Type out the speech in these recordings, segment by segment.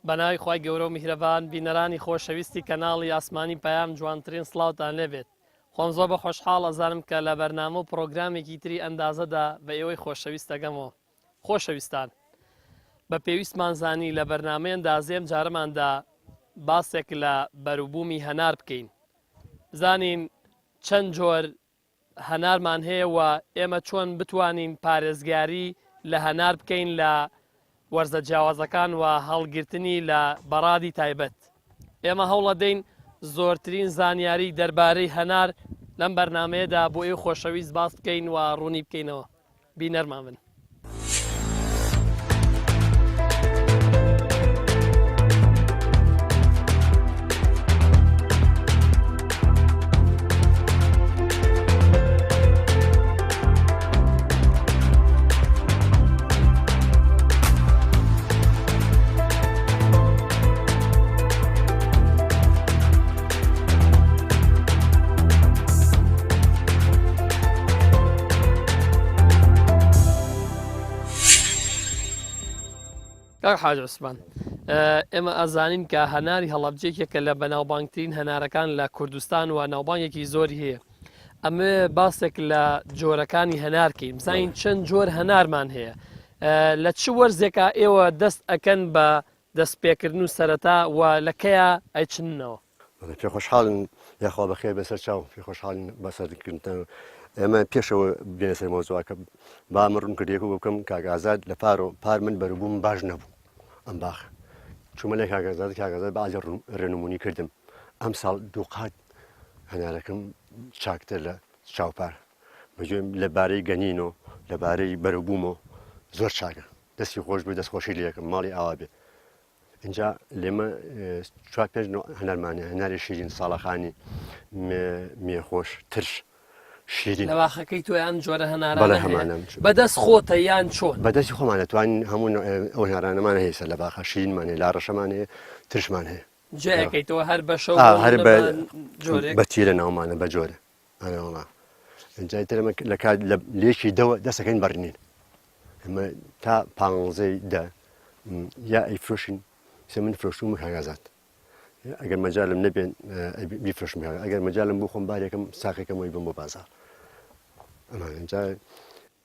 بەناوی خوای گەورە و میهرەبان بینەرانی خۆشەویستی کەناڵی ئاسمانی پەیام جوانترین سڵاوتان لێبێت خۆم زۆر بە خۆشحاڵ ئەزانم کە لە بەرنامە و پڕۆگرامێکی تری ئەندازەدا بە ئێوەی خۆشەویست ئەگەمەوە خۆشەویستان بە پێویستمان زانی لە بەرنامەی ئەندازەی ئەم جارەماندا باسێک لە بەروبوومی هەنار بکەین بزانین چەند جۆر هەنارمان هەیە و ئێمە چۆن بتوانین پارێزگاری لە هەنار بکەین لە وەرزە جیاوازەکان و هەڵگرتنی لە بەڕادی تایبەت. ئێمە هەوڵەدەین زۆرترین زانیاری دەربارەی هەنار لەم بەرنامەیەدا بۆ ئێوەی خۆشەویست باس بکەین و ڕوونی بکەینەوە. بینەرمان بن. کاک حاج عوسمان ئێمە ئەزانین کە هەناری هەڵەبجە یەکێکە لە بەناوبانگترین هەنارەکان لە کوردستان و ناوبانگێکی زۆری هەیە ئەمێ باسێک لە جۆرەکانی هەنارکەین بزانین چەند جۆر هەنارمان هەیە لە چ وەرزێکا ئێوە دەست ئەکەن بە دەستپێکردن و سەرەتا و لە کەیا ئەیچننەوە؟ بەڵێ پێ خۆشحاڵن یاخوا بەخێر بێن سەر چاو پێ خۆشحاڵین بە سەرکردنتان ئێمە پێشەوە بێنە سەر مەوزوعەکە با من ڕوون کردێک بکەم کاک ئازاد لە پارۆ پار من بەروبووم باش نەبوو ئەم باخ چوومە لای کاک ئازاد کاک ئازاد بە عالی ڕێنمونی کردم ئەم ساڵ دووقات هەنارەکەم چاکتر لە چاوپار بەگوێم لە بارەی گەنین و لە بارەی بەروبوومەوە زۆر چاکە دەستی خۆش بێ دەست خۆشی لەکەم ماڵی ئاوا بێ اینجا لێمە چوار پێنج نوع هەنارمان هەیە هەناری شیرین ساڵەخانی مێخۆش ترش شیرین لە باخەکەی تۆ یان جۆرە هەنارانە بەڵێ هەیە؟ هەمانە. بەدەست خۆتە یان چۆن؟ بەدەستی خۆمان دەتوانین هەموو نوع ئەو هەنارانەمان هەیە سەر لە باخە شیرینمان هەیە لاڕەشەمان هەیە ترشمان هەیە جیاکەیتەوە هەر بە شەو ئا، بۆ هەر نموونە بە بە جۆرێک بە تیرە ناومانە بە جۆرە ئەرێ وەڵا ئینجا ئیتر ئەمە لە کات لە لێکی دەوە دەستەکەین بەڕنین ئەمە تا پانزەی دە یا ئەیفرۆشین سێ من فرۆشتوومە کاک ئازاد ئەگەر مەجالم نەبێن بیفرۆشم کاک ئەگەر مەجالم بوو خۆم بارێکم ساقێکم وەی بم بۆ بازاڕ ئەمان ئینجا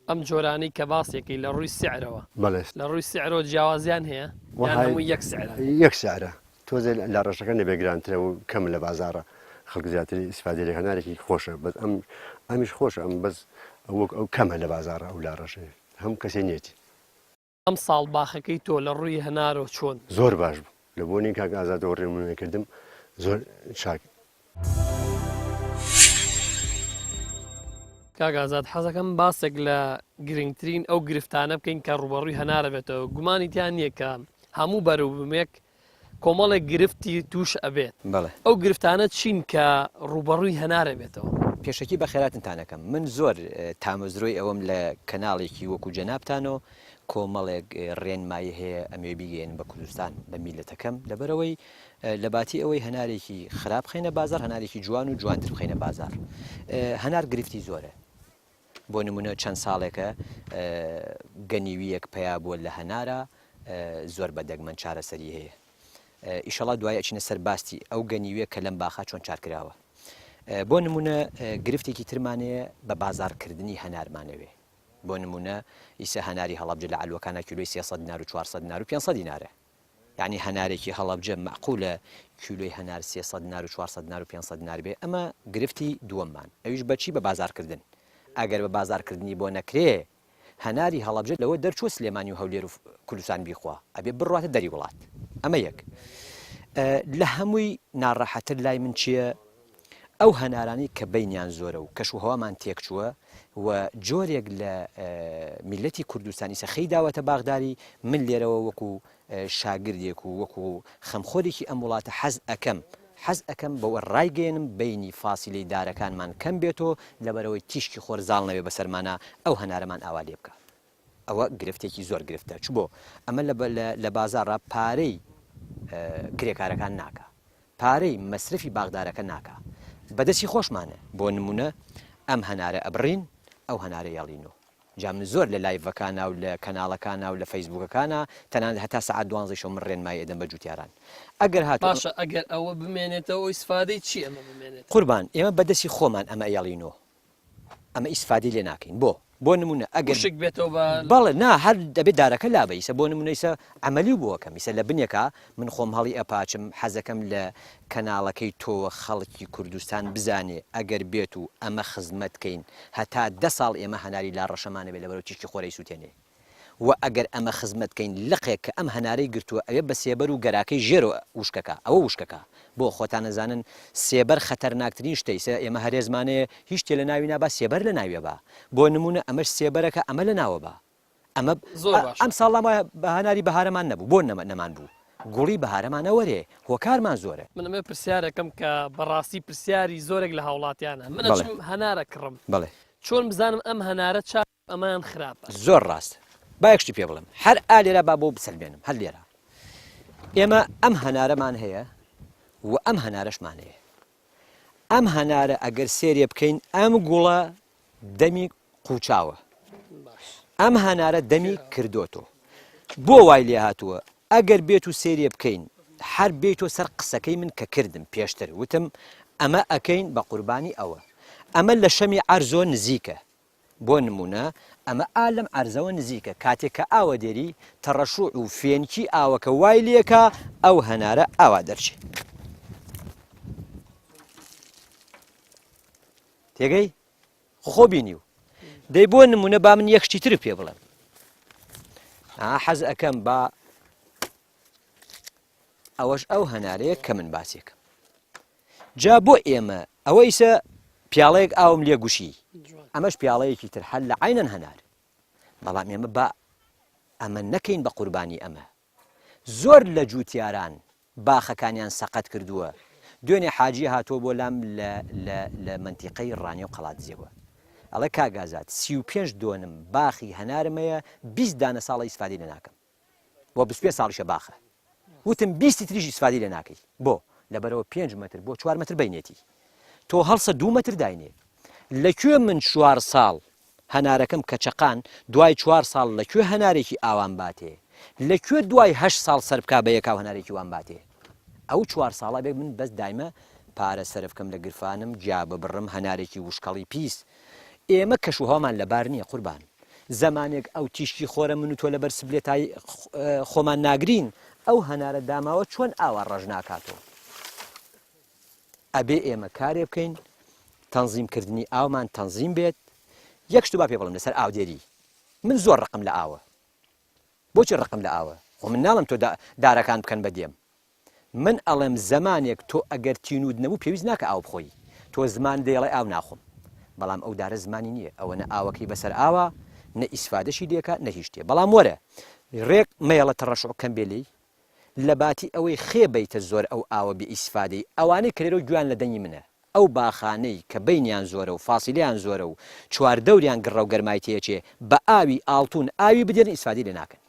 ئەم جۆرانەی کە باسێکی لە ڕووی سعرەوە بەڵێ لە ڕووی سعرەوە جیاوازیان هەیە یان هەمووی یەک سعرە؟ یەک سعرە تۆزێ لە ڕەشەکە نەبێ گرانترە و کەم لە بازاڕە خەڵک زیاتر ئیسفادەی لێ هەنارێکی خۆشە بەس ئەم ئەمیش خۆشە ئەم بەس وەک ئەو کەمە لە بازاڕە ئەو لا ڕەشەیە هەموو کەسێ نیەتی. ئەمساڵ باخەکەی تۆ لە ڕووی هەنارەوە چۆن بوو؟ زۆر باش بوو لە بۆنی کاک ئازادەوە ڕێنموونی کردم زۆر چاک. کاک ئازاد حەزەکەم باسێک لە گرنگترین ئەو گرفتانە بکەین کە ڕووبەڕووی هەنارە بێتەوە گومانی تیا نییە کە هەموو بەروبوومێک کۆمەڵێک گرفتی تووش ئەبێت بەڵێ. ئەو گرفتانە چین کە ڕووبەڕووی هەنار ئەبێتەوە؟ پێشەکی بەخێراتنتان ئەکەم من زۆر تامەزرۆی ئەوەم لە کەناڵێکی وەکو جەنابتانۆ کۆمەڵێک ڕێنمایی هەیە ئەمەوێ بیگەیەنم بە کوردستان بە میللەتەکەم لەبەرئەوەی لەباتی ئەوەی هەنارێکی خراپ بخەینە بازاڕ هەنارێکی جوان و جوانتر بخەینە بازاڕ هەنار گرفتی زۆرە بۆ نمونە چەند ساڵێکە گەنیویەک پەیا بووە لە هەنارا زۆر بە دەگمەن چارەسەری هەیە ئیشەڵا دوای ئەچینە سەر باستی ئەو گەنیویە کە لەم باخا چۆن چارکراوە بۆ نمونە گرفتێکی ترمانەیە بە بازارکردنی هەنارمانەوێ بۆ نمونە ئیسە هەناری هەڵەبجە لە عەلوەکانە کیلۆی 300 دینار و 400 دینار و 500 دینارە یەعنی هەنارێکی هەڵەبجە مەعقولە کیلۆی هەنار 300 دینار و 400 دینار و 500 دینار بێ ئەمە گرفتی دووەممان ئەویش بەچی بە بازارکردن ئەگەر بە بازارکردنی بۆ نەکرێ هەناری هەڵەبجە لەوە دەرچووە سلێمانی و هەولێر و کوردستان بیخوا ئەبێ بڕواتە دەری وڵات ئەمە یەک لە هەمووی ناڕەحەتر لای من چییە ئەو هەنارانەی کە بینیان زۆرە و کەش و هەوامان تێکچووە و جۆرێک لە میلەتی کوردستانی سەخی داوەتە باغداری من لێرەوە وەکو شاگردێک و وەکو خەمخۆرێکی ئەم وڵاتە حەز ئەکەم حەز ئەکەم بەوە ڕایگەیەنم بەینی فاسیلەی دارەکانمان کەم بێتۆ لەبەرئەوەی تیشکی خۆر زاڵ نەبێ بەسەرمانا ئەو هەنارەمان ئاوا لێ بکا ئەوە گرفتێکی زۆر گرفتە چ بۆ ئەمە لە بازاڕا پارەی کرێکارەکان ناکا پارەی مەسرەفی باغدارەکە ناکا بەدەستی خۆشمانە بۆ نمونە ئەم هەنارە ئەبڕین ئەو هەنارە یەڵینۆ. جا من زۆر لە لایڤەکانا و لە کەناڵەکانا و لە فەیسبووکەکانا تەنانەت هەتا سەعات دوانزەی شەو من ڕێنمایی ئەدەم بە جوتیاران ئەگەر هاتوو باشە ئەگەر ئەوە بمێنێتەوە ئیسفادەی چی ئەمە بمێنێتەوە؟ قوربان ئێمە بە دەستی خۆمان ئەمە ئەیەڵینۆ ئەمە ئیسفادەی لێ ناکەین بۆ؟ بۆ نمونە ئەگەر وشک بێتەوە بە. بەڵێ نا هەر دەبێت دارەکە لابەی ئیسە بۆ نمونە ئیسە عەمەلی و بۆ ئەکەم ئیسە لە بنێکا من خۆم هەڵی ئەپاچم حەزەکەم لە کەناڵەکەی تۆوە خەڵکی کوردستان بزانێ ئەگەر بێت و ئەمە خزمەت کەین هەتا دە ساڵ ئێمە هەناری لاڕەشەمان ئەبێ لەبەرئەوەی تیشکی خۆر ئەیسوتێنێ وە ئەگەر ئەمە خزمەت کەین لقێک کە ئەم هەنارەی گرتووە ئەوێ بە سێبەر و گەراکەی ژێرەوە وشکەکا ئەوە وشکەکا بۆ خۆتان ئەزانن سێبەر خەتەرناکترین شتە ئیسە ئێمە هەرێزمانەیە هیچ شتێ لە ناوی نابا سێبەر لە ناویە با بۆ نمونە ئەمەش سێبەرەکە ئەمە لە ناوە با ئەمە زۆر باشە. ئەم ساڵ لام وایە هەناری بەهارەمان نەبوو بۆ نەمان بوو گوڵی بەهارەمان ئەوەرێ هۆکارمان زۆرە. من ئەمەوێ پرسیارەکەم کە بەڕاستی پرسیاری زۆرێک لە هاوڵاتیانە من بەڵێ. ئەچم هەنارە کڕم بەڵێ. چۆن بزانم ئەم هەنارە چاکە و ئەمەیان خراپە؟ زۆر ڕاست با یەک شتی پێ بڵێم هەر ئا لێرە با بۆ بسەلمێنم هەر لێرە ئێمە ئەم هەنارەمان هەیە و ئەم هەنارەشمان هەیە ئەم هەنارە ئەگەر سێرێ بکەین ئەم گوڵە دەمی قوچاوە ئەم هەنارە دەمی کردۆتۆ بۆ وای لێ هاتووە ئەگەر بێت و سێریە بکەین هەر بێیتۆ سەر قسەکەی من کە کردم پێشتر وتم ئەمە ئەکەین بە قوربانی ئەوە ئەمە لە شەمی عەرزۆ نزیکە بۆ نمونە ئەمە ئا لەم عەرزەوە نزیکە کاتێک کە ئاوە دێری تەڕەشوع و فێنکی ئاوەکە وای لێکا ئەو هەنارە ئاوا دەرچێ تێگەی خۆ بینیو دەی بۆ نمونە با من یەک شتی تر پێ بڵێم حەز ئەکەم با ئەوەش ئەو هەنارەیە کە من باسێکم جا بۆ ئێمە ئەوە ئیسە پیاڵەیەک ئاوم لێ گوشی ئەمەش پیاڵەیەکی تر هەر لە عینەن هەنار بەڵام ئێمە با ئەمە نەکەین بە قوربانی ئەمە زۆر لە جووتیاران باخەکانیان سەقەت کردووە دوێنێ حاجی هاتووە بۆ لام لە لە لە مەنتیقەی ڕانیە و قەڵادزێوە ئەڵێ کاک ئازاد 35 دۆنم باخی هەنارم هەیە 20 دانە ساڵە ئیسفادەی لێ ناکەم وە 25 ساڵیشە باخە وتم بیستی تریش ئیسفادەی لێ ناکەی بۆ لەبەرەوە پێنج مەتر بۆ چوار مەتر بینێتی تۆ هەڵسە دوو مەتر داینێ لە کوێ من چوار ساڵ هەنارەکەم کە چەقان دوای چوار ساڵ لە کوێ هەنارێکی ئاوام باتێ؟ لە کوێ دوای هەشت ساڵ سەر بکا بە یەکاو هەنارێکی وام باتێ؟ ئەو چوار ساڵە بێ من بەس دایمە پارە سەرف کەم لە گرفانم گیا ببڕم هەنارێکی وشکەڵی پیس ئێمە کەش و هەوامان لەبار نییە قوربان زەمانێک ئەو تیشکی خۆرە من و تۆ لەبەر سبلێتای خۆمان ناگرین ئەو هەنارە داماوە چۆن ئاوا ڕەش ناکاتەوە؟ ئەبێ ئێمە کارێ بکەین تەنزیم کردنی ئاومان تەنزیم بێت یەک شت با پێ بڵێم لەسەر ئاودێری من زۆر ڕقم لە ئاوە بۆچی ڕقم لە ئاوە خۆ من ناڵم تۆ دارەکان بکەن بە دێم من ئەڵێم زەمانێک تۆ ئەگەر تینوت نەبوو پێویست ناکە ئاو بخۆی تۆ زمان دەیڵێ ئاو ناخۆم بەڵام ئەو دارە زمانی نییە ئەوەنە ئاوەکەی بەسەر ئاوە نە ئیسفادەشی لێکە نە هیچ شتێ بەڵام وەرە ڕێک مەیەڵە تەڕەشع کەم بێ لێی لەباتی ئەوەی خێ بەیتە زۆر ئەو ئاوە بێ ئیسفادەی ئەوانەی کە لێرەوە گوێیان لە دەنگی منە ئەو باخانەی کە بەینیان زۆرە و فاسیلەیان زۆرە و چواردەوریان گڕە و گەرمای تێچێ بە ئاوی ئاڵتون ئاوی بدێن ئیسفادەی لێ ناکەن.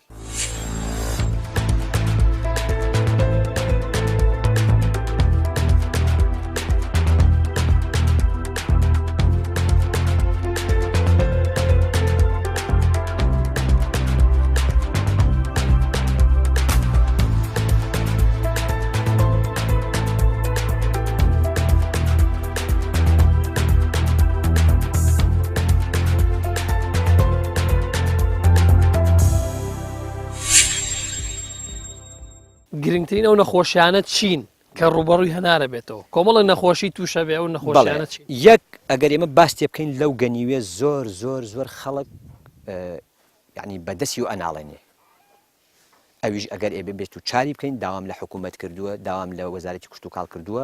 گرنگترین ئەو نەخۆشیانە چین کە ڕوبەڕووی هەنارە بێتەوە کۆمەڵە نەخۆشی تووشە بێ ئەو نەخۆشیانە چین یەک ئەگەر ئێمە باس تێ بکەین لەو گەنیوێ زۆر زۆر زۆر خەڵک یانی بە دەسی و ئەناڵێنێ ئەویش ئەگەر ئێ بێت و چاری بکەین داوام لە حکوومەت کردووە داوام لە وەزارەتی کشتوکاڵ کردووە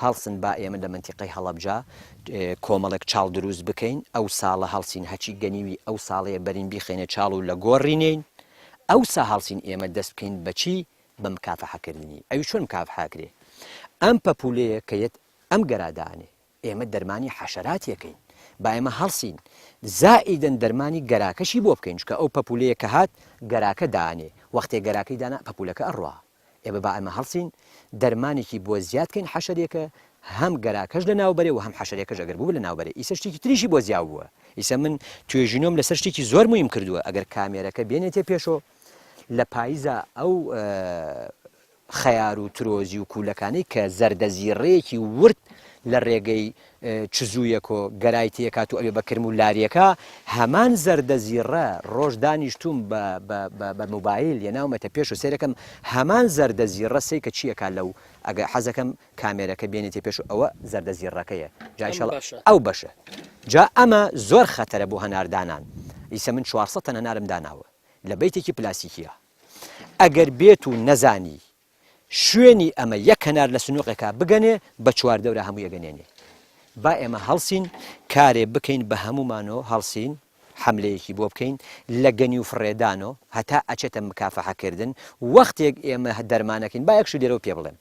هەڵسن با ئێمە لە مەنتیقەی هەڵەبجە کۆمەڵێک چاڵ دروست بکەین ئەو ساڵە هەڵسین هەچی گەنیوی ئەو ساڵەیە بەرین بیخەینە چاڵ و لە گۆڕینین ئەوسا هەڵسین ئێمە دەست بکەین بەچی بە مکافحەکردنی ئەوی چۆن مکافحەکرێ ئەم پەپولەیە کە یەت ئەم گەرادانێ ئێمە دەرمانی حەشەراتی ئەکەین با ئێمە هەڵسین زائیدەن دەرمانی گەراکەشی بۆ بکەین چونکە ئەو پەپولەیە کە هات گەراکە دانێ وەختێ گەراکەی دانا پەپولەکە ئەڕوا ئێمە با ئێمە هەڵسین دەرمانێکی بۆ زیاد کەین حەشەرێکە هەم گەراکەش لە ناو بەرێ و هەم حەشەرێکەش ئەگەر بوو لە ناو بەرێ ئیسە شتێکی تریشی بۆ زیاو بووە. ئیسە من توێژینۆم لەسەر شتێکی زۆر مویم کردووە ئەگەر کامێرەکە بێنێتێ پێشۆ لە پاییزا ئەو خەیار و ترۆزی و کوولەکانەی کە زەردەزیڕەیەکی ورد لە ڕێگەی چزوویەکۆ گەرای تێکات و ئەوێ بە کرم و لاریەکە هەمان زەردەزیڕە ڕۆژ دانیشتوم بە بە بە بە موبایل یەناومەتە پێش و سەیرەکەم هەمان زەردەزیڕە سەی کە چیەکا لەو ئەگە حەزەکەم کامێرەکە بێنێتە پێش و ئەوە زەردەزیڕەکەیە جا ئیشەڵا ئەو بەشە جا ئەمە زۆر خەتەرە بۆ هەناردانان ئیسە من 400 تەن هەنارم داناوە لە بەیتێکی پلاستیکیە ئەگەر بێت و نەزانی شوێنی ئەمە یەک هەنار لە سنوقێکا بگەنێ بە چواردەورا هەمووی ئەگەنێنێ با ئێمە هەڵسین کارێ بکەین بە هەموومانۆ هەڵسین حەملەیەکی بۆ بکەین لە گەنی و فڕێدانۆ هەتا ئەچێتە مکافەحە کردن وەختێک ئێمە دەرمانەکەین با یەک شت لێرەوە پێ بڵێم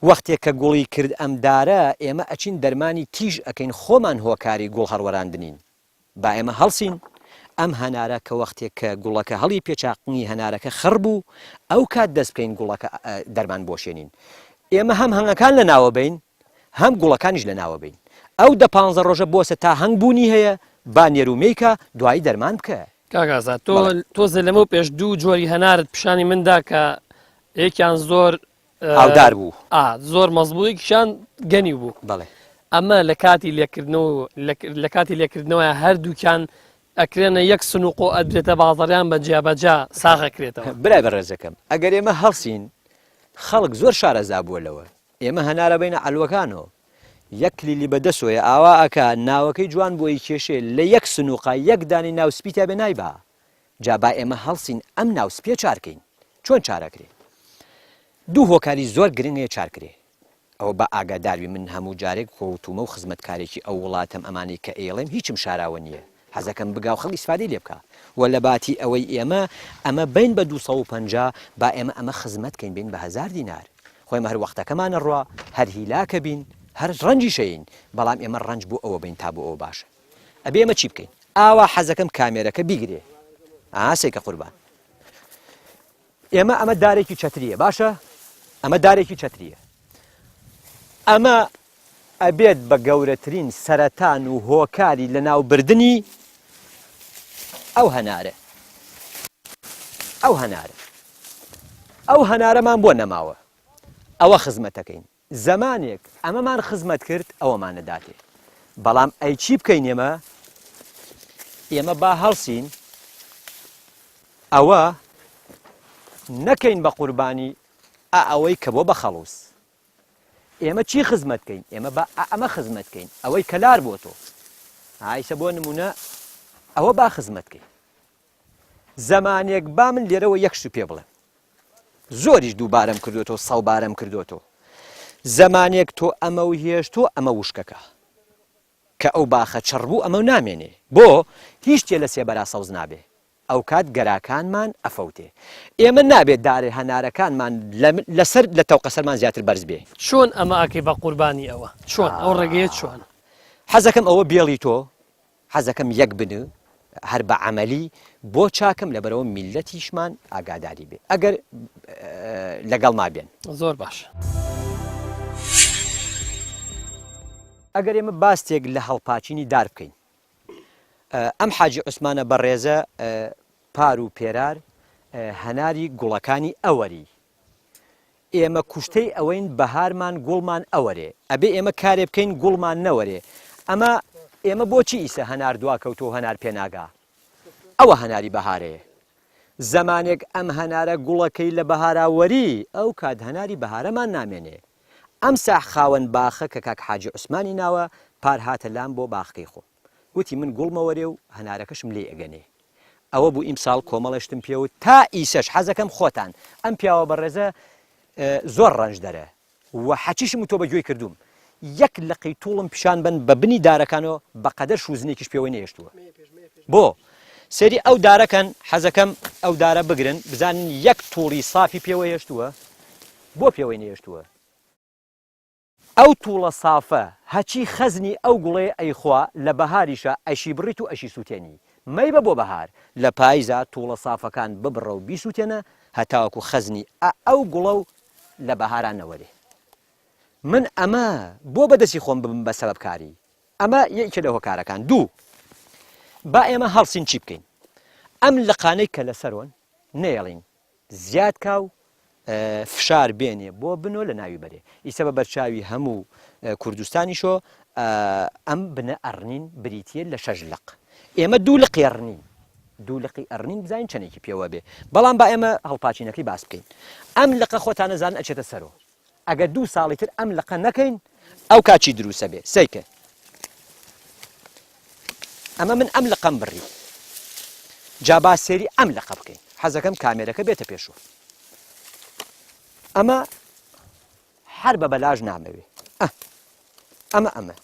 وەختێک کە گوڵی کرد ئەم دارە ئێمە ئەچین دەرمانی تیژ ئەکەین خۆمان هۆکاری گوڵ هەڵوەراندنین با ئێمە هەڵسین ئەم هەنارە کە وەختێک کە گوڵەکە هەڵی پێچا قنگی هەنارەکە خڕ بوو ئەو کات دەست بکەین گوڵەکە دەرمان بۆشێنین ئێمە هەم هەنگەکان لە ناوە بین هەم گوڵەکانیش لە ناوە بین ئەو دە پانزە ڕۆژە بۆسە تا هەنگ بوونی هەیە با نێر و مێیکە دوایی دەرمان بکە. کاک ئازاد تۆ تۆزێ لەمەو پێش دوو جۆری هەنارت پیشانی من دا کە یەکیان زۆر ئاودار بوو. ئا زۆر مەزبوو یەکیشیان گەنیو بوو. بەڵێ. ئەمە لە کاتی لێکردنەوە لە کاتی لێکردنەوەیە هەردووکیان ئەکرێنە یەک سنووق و ئەدرێتە بازاڕیان بە جیا بە جیا ساغ ئەکرێتەوە. برای بەڕێزەکەم ئەگەر ئێمە هەڵسین خەڵک زۆر شارەزا بووە لەوە ئێمە هەنارە بەینە عەلوەکانەوە یەک کلیلی بە دەسۆیە ئاوا ئەکا ناوەکەی جوان بۆی کێشێ لە یەک سنووقا یەک دانەی ناو سپی تیا بێ نایبا جا با ئێمە هەڵسین ئەم ناو سپیە چارکەین چۆن چارەکرێ دوو هۆکاری زۆر گرنگ هەیە چارکرێ ئەوە با ئاگاداربی من هەموو جارێک خۆوتومە و خزمەتکارێکی ئەو وڵاتەم ئەمانەی کە ئەیڵێم هیچم شاراوە نییە حەزەکەم بگا و خەڵک ئیسفادەی لێ بکا و لەباتی ئەوەی ئێمە ئەمە بەین بە 250 با ئێمە ئەمە خزمەت کەین بین بە هەزار دینار خۆ ئێمە هەر وەختەکەمان ئەڕوا هەر هیلاکە بین هەر ڕەنجیش ئەیین بەڵام ئێمە ڕەنج بۆ ئەوە بەین تا بۆ ئەوە باشە ئەبێ ئێمە چی بکەین ئاوا حەزەکەم کامێرەکە بیگرێ ئا سێکە قوربان ئێمە ئەمە دارێکی چەتریە باشە ئەمە دارێکی چەتریە ئەمە ئەبێت بە گەورەترین سەرەتان و هۆکاری لەناوبردنی ئەو هەنارە ئەو هەنارە ئەو هەنارەمان بۆ نەماوە ئەوە خزمەتەکەین زەمانێک ئەمەمان خزمەت کرد ئەوەمان نەداتێ بەڵام ئەی چی بکەین ئێمە ئێمە با هەڵسین ئەوە نەکەین بە قوربانی ئا ئەوەی کە بۆ بە خەڵوز ئێمە چی خزمەت کەین ئێمە با ئەمە خزمەت کەین ئەوەی کەلار بۆ تۆ ئایسە بۆ نمونە ئەوە با خزمەت کەین زەمانێک با من لێرەوە یەک شت پێ بڵێم زۆریش دووبارەم کردوێتەوە سەوبارەم کردوێتەوە زەمانێک تۆ ئەمە و هێشت تۆ ئەمە وشکەکە کە ئەو باخە چڕ بوو ئەمە نامێنێ بۆ هیچ تێ لە سێبەرا سەوز نابێ ئەوکات گەراکانمان ئەفەوتێ ئێمە نابێت دارێ هەنارەکانمان لەسەر لە تەوقەسەرمان زیاتر بەرز بێ. چۆن ئەمە ئەکەی بە قوربانی ئەوە چۆن ئەو ڕێگەیە چۆن؟ حەزەکەم ئەوە بێڵی تۆ حەزەکەم یەک بن هەر بە عەمەلی بۆ چاکەم لەبەرەوە میللەتیشمان ئاگاداری بێ ئەگەر لەگەڵما بێن. زۆر باش. ئەگەر ئێمە باستێک لە هەڵپاچینی دار بکەین ئەم حاجی عوسمانە بەڕێزە پار و پێرار هەناری گوڵەکانی ئەوەری ئێمە کوشتەی ئەوەین بەهارمان گوڵمان ئەوەرێ ئەبێ ئێمە کارێ بکەین گوڵمان نەوەرێ ئەمە ئێمە بۆچی ئیسە هەنار دواکەوتوە و هەنار پێناگا ئەوە هەناری بەهارەیە زەمانێک ئەم هەنارە گوڵەکەی لە بەهارا وەری ئەو کات هەناری بەهارەمان نامێنێ ئەم ساح خاوەن باخە کە کاک حاجی عوسمانی ناوە پار هاتە لام بۆ باخکەی خۆم وتی من گوڵمە وەرێ و هەنارەکەشم لێ ئەگەنێ ئەوە بوو ئیمساڵ کۆمەڵێ شتم پێ وت تا ئیسەش حەزەکەم خۆتان ئەم پیاوە بەڕێزە زۆر ڕەنجدەرە و حەچیشم و تۆ بە گوێی کردووم یەک لقی توڵم پیشان بن بە بنی دارەکانەوە بە قەدەر شوزنێکیش پێوەی نەهێشتووە بۆ سەیری ئەو دارەکەن حەزەکەم ئەو دارە بگرن بزانن یەک توڵی سافی پێوە هێشتووە بۆ پێوەی نەهێشتووە ئەو توڵە سافە هەچی خەزنی ئەو گوڵەیە ئەیخوا لە بەهاریشا ئەشیبڕیت و ئەشیسوتێنی مەیبە بۆ بەهار لە پایزا توڵە سافەکان ببڕە و بیسوتێنە هەتاوەکو خەزنی ئە ئەو گوڵە و لە بەهارا نەوەرێ من ئەمە بۆ بەدەستی خۆم ببم بە سەبەبکاری ئەمە یەکێ لە هۆکارەکان دوو. با ئێمە هەڵسین چی بکەین؟ ئەم لقانەی کە لەسەرۆن نەیەڵین زیاد کا و فشار بێنێ بۆ بنۆ لە ناوی بەرێ. ئیسە بە بەرچاوی هەموو کوردستانیشۆ ئەم بنە ئەڕنین بریتییە لە شەش لق. ئێمە دوو لقی ئەڕنین. دوو لقی ئەڕنین بزانین چەندێکی پێوە بێ. بەڵام با ئێمە هەڵپاچینەکەی باس بکەین. ئەم لقە خۆتان ئەزانن ئەچێتە سەرۆ. ئەگەر دوو ساڵی تر ئەم لقە نەکەین ئەو کات چی دروسە بێ سەیکە ئەمە من ئەم لقەم بڕی جا با سێری ئەم لقە بکەین حەزەکەم کامێرەکە بێتە پێشوە ئەمە هەر بە بەلاش نامەوێ ئەمە ئەمە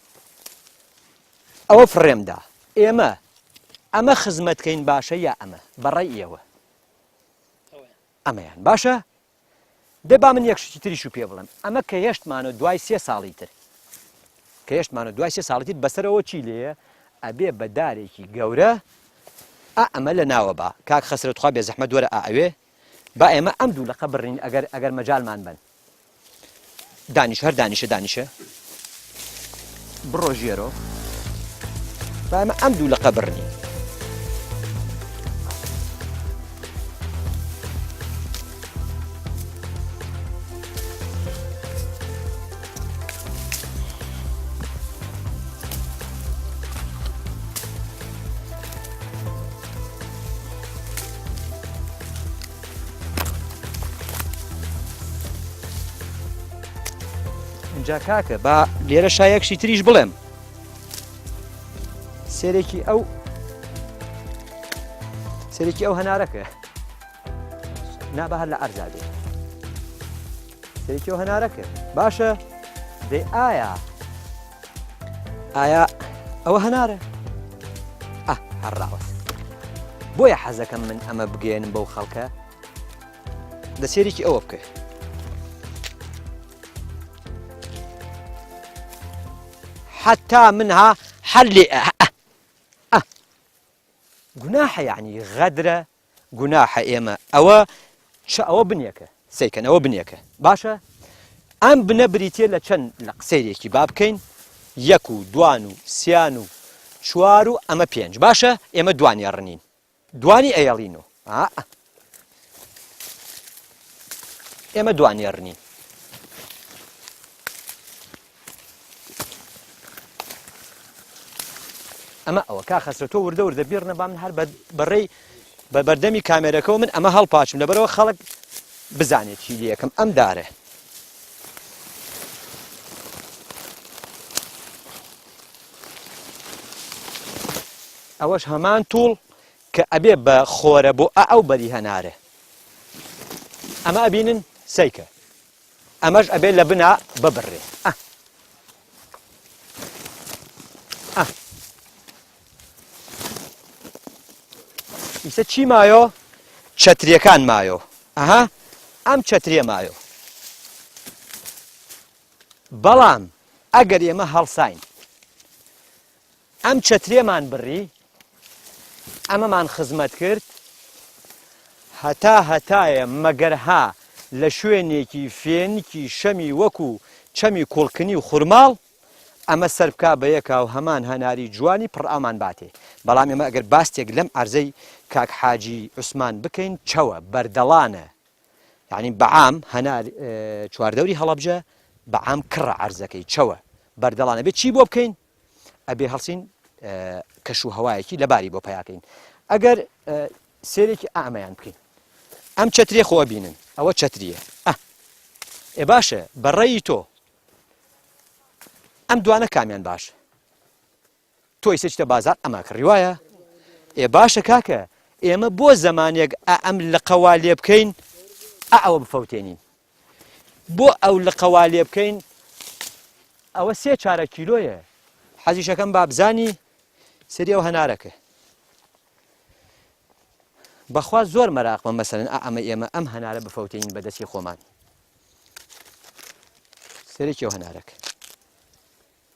ئەوە فڕێمدا ئێمە ئەمە خزمەتکەین باشە یا ئەمە بەڕێ ئێوە ئەمەیان باشە دە با من یەک شتی تریش و پێ بڵێم ئەمە کە هێشتمانە دوای سێ ساڵی تر کە هێشتمانە دوای سێ ساڵی تر بەسەرەوە چی لێیە ئەبێ بە دارێکی گەورە ئا ئەمە لە ناوە با کاک خەسرە تخوا بێزەحمەت وەرە ئا ئەوێ با ئێمە ئەم دوو لەقە بڕین ئەگەر ئەگەر مەجالمان بەن دانیش هەر دانیشە دانیشە بڕۆ ژێرۆ با ئێمە ئەم دوو لەقە بڕنین ئینجا کاکە با لێرە شایەکشی تریش بڵێم سێرێکی ئەو سێرێکی ئەو هەنارەکە نابە هەر لە ئەرزا بێ سێرێکی ئەو هەنارەکە باشە دەی ئایا ئایا ئەوە هەنارە؟ ئە هەر ڕاوەست. بۆیە حەزەکەم من ئەمە بگەیەنم بەو خەڵکە دە سێرێکی ئەوە بکە. حتا منها هەر لێ ئە گوناحە یعنی غەدرە گوناحە ئێمە ئەوە چ ئەوە بنێکە سەیکەن ئەوە بنێکە باشە ئەم بنە بریتە لە چەند لە قسەیرێکی با بکەین یەک و دوان و سیان و چوار و ئەمە پێنج باشە ئێمە دوانی ڕنین دوانی ئەیەڵین و ئێمە دوانی ڕنین ئەمە ئەوە کا خەسرە تۆ وردە وردە بیڕنە با من هەر بەڕێی بە بەردەمی کامێرەکەەوە من ئەمە هەڵپاچم لەبەرەوە خەڵک بزانێت چی لەکەم ئەم دارە ئەوەش هەمان توڵ کە ئەبێ بە خۆرە بۆ ئەو بەری هەنارە ئەمە ئەبینن سیکە ئەمەش ئەبێ لە بنا ببڕێ ئە ئە ئیسە چی مایۆ چەتریەکان مایۆ ئەها ئەم چەتریە مایۆ بەڵام ئەگەر ئێمە هەڵساین ئەم چەترێمان بڕی، ئەمەمان خزمەت کرد، هەتا هەتایە مەگەر ها لە شوێنێکی فێنکی شەمی وەکو چەمی کوڵکنی و خورماڵ، ئەمە سەر بکا بە یەکا و هەمان هەناری جوانی پڕ ئاومان باتێ. بەڵام ئێمە ئەگەر باستێک لەم عەرزەی کاک حاجی عوسمان بکەین چەوە، بەردەڵانە، یانی بەعام هەنار چواردەوری هەڵەبجە بەعام کڕە عەرزەکەی چەوە، بەردەڵان ئەبێ چی بۆ بکەین؟ ئەبێ هەڵسین کەش و هەوایەکی لەباری بۆ پیاکەین ئەگەر سێرێکی ئامەیان بکەین ئەم چەترێ خۆ بینن ئەوە چەتریە ئێ باشە بەڕێی تۆ ئەم دوانە کامیان باش تۆی سچتە بازار ئەمە کڕی وایە ئێ باشە کاکە ئێمە بۆ زمانێک ئەم لقەوا لێ بکەین ئەوە بفەوتێنین بۆ ئەو لقە وا لێ بکەین ئەوە سێ چارە کیلۆیە حەزیشەکەم با بزانی سری ئەو هەنارەکە بەخوا زۆر مەراقمە مەسەن ئەمە ئێمە ئەم هەنارە بفەوتین بە دەستی خۆمان سەرێکی ئەو هەنارەکە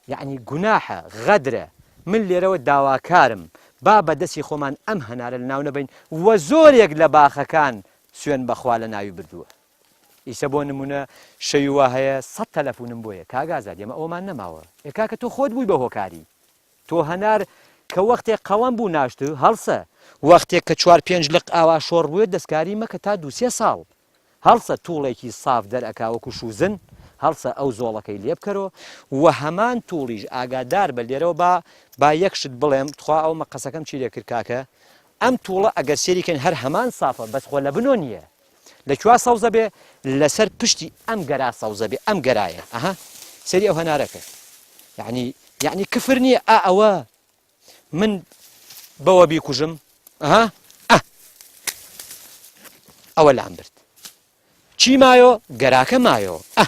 یەعنی گوناحە، غەدرە، من لێرەوە داواکارم با بە دەستی خۆمان ئەم هەنارە لەناو نەبەین و زۆرێک لە باخەکان سوێن بەخوا لەناوی بردووە. ئیسە بۆ نمونە شەوی وا هەیە سەت تەلەفونم بۆیە کاک ئازاد ئێمە ئەوەمان نەماوە. ئێ کاکە تۆ خۆت بووی بە هۆکاری. تۆ هەنار. کە وەختێ قەڵەم بوو ناشت هەڵسە وەختێک کە چوار پێنج لق ئاوا شۆڕ بووێ دەستکاری مەکە تا دوو سێ ساڵ هەڵسە توڵێکی ساف دەرئەکا وەکو شوزن هەڵسە ئەو زۆڵەکەی لێ بکەرۆ وە هەمان توڵیش ئاگادار بە لێرەوە با با یەک شت بڵێم تخوا ئەو مەقەسەکەم چی لێ کرد کاکە ئەم توڵە ئەگەر سێری کەین هەر هەمان سافە بەس خۆ لە بنۆ نییە لە کوا سەوزە بێ لەسەر پشتی ئەم گەرا سەوزە بێ ئەم گەرایە ئەها سەری ئەو هەنارەکە یعنی یعنی کفر نییە ئا ئەوە من بەوە بیکوژم ئەها ئە ئەوە لام برد چی مایۆ گەراکە مایۆ ئە